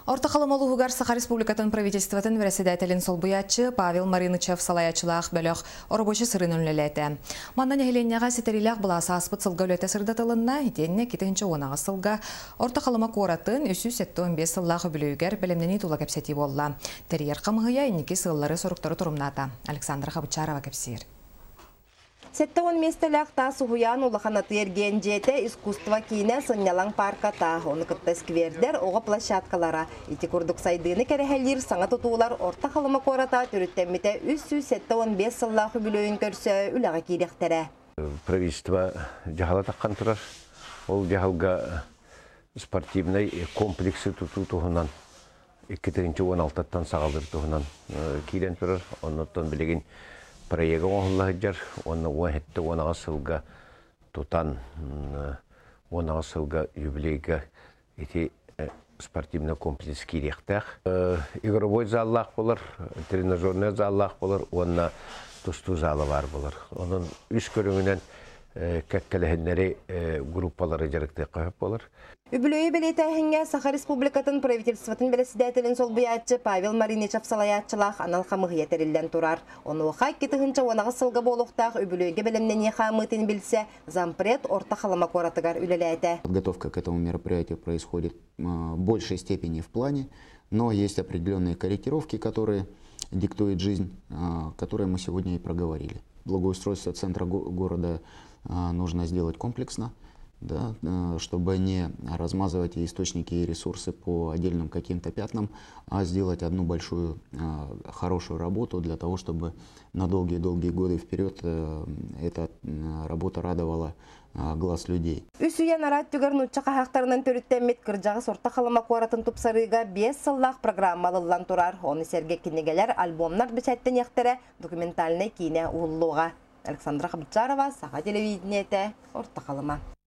Орто Халыма улууһугар Саха Республикатын правительствотын председателин солбуйааччы Павел Маринычев салайааччылаах бөлөх оробуочай сырыыны үлэлээтэ. Манна нэһилиэнньэҕэ ситэриилээх былаас ааспыт сылга үлэтэ сырдатылынна, итиэннэ 2010 сылга Орто Халыма куоратын 375 сыллаах үбүлүөйүгэр бэлэмнэнии тула кэпсэтии буолла. Тэрийэр хамыһыйа инники сыаллары-соруктары торумнаата. Александра Хабычарова кэпсиир. 70 миэстэлээх таас уһуйаан улахан атыы-эргиэн дьиэтэ, искусство киинэ, сынньалаҥ паарката, ону кытта сквердэр, оҕо площадкалара. Ити курдук сайдыыны кэрэһэлиир саҥа тутуулар Орто Халыма куората төрүттэммитэ 375 сыллаах үбүлүөйүн көрсө үлэҕэ киириэхтэрэ. Правительство дьаһала таххан турар. Ол дьаһалга спортивнай комплексы тутуу туһунан 2016-ттан саҕалыыр туһунан киирэн турар. Оннуттан билигин проега оҥоһулла сылдьар уонна 17-18 сылга тутан 18 сылга юбилейга ити спортивный комплекс киириэхтээх. Игровой заллаах болар, тренажерный заллаах болар уонна тустуу зала баар болар. Онон үс көрүҥүнэн кэккэлэһиннэри группалары дьарыктыахха сөп болар. Үбүлүөйү бэлиэтээһиҥҥэ Саха Республикатын правительствотын бэрэссэдээтэлин солбуйааччы Павел Мариничев салайааччылаах анал хамыыһыйа тэриллэн турар. Онуоха 2018 сылга буолуохтаах үбүлүөйгэ бэлэмнэнии хаамыытын билсэ зампред Орто Халыма куоратыгар үлэлээтэ. Подготовка к этому мероприятию происходит в большей степени в плане, но есть определенные корректировки, которые диктует жизнь, которые мы сегодня и проговорили. Благоустройство центра города нужно сделать комплексно, да, чтобы не размазывать и источники, и ресурсы по отдельным каким-то пятнам, а сделать одну большую хорошую работу для того, чтобы на долгие-долгие годы вперед эта работа радовала глаз людей. Үс үйэ анараа өттүгэр нуучча хаһаахтарынан төрүттэммит кырдьаҕас Орто Халыма куоратын тупсарыыга 5 сыллаах программа ылыллан турар. Ону сэргэ кинигэлэр, альбомнар бэчээттэниэхтэрэ, документальнай киинэ уһуллуоҕа. Александра Хабычарова, Саха телевидениетэ, Орто Халыма.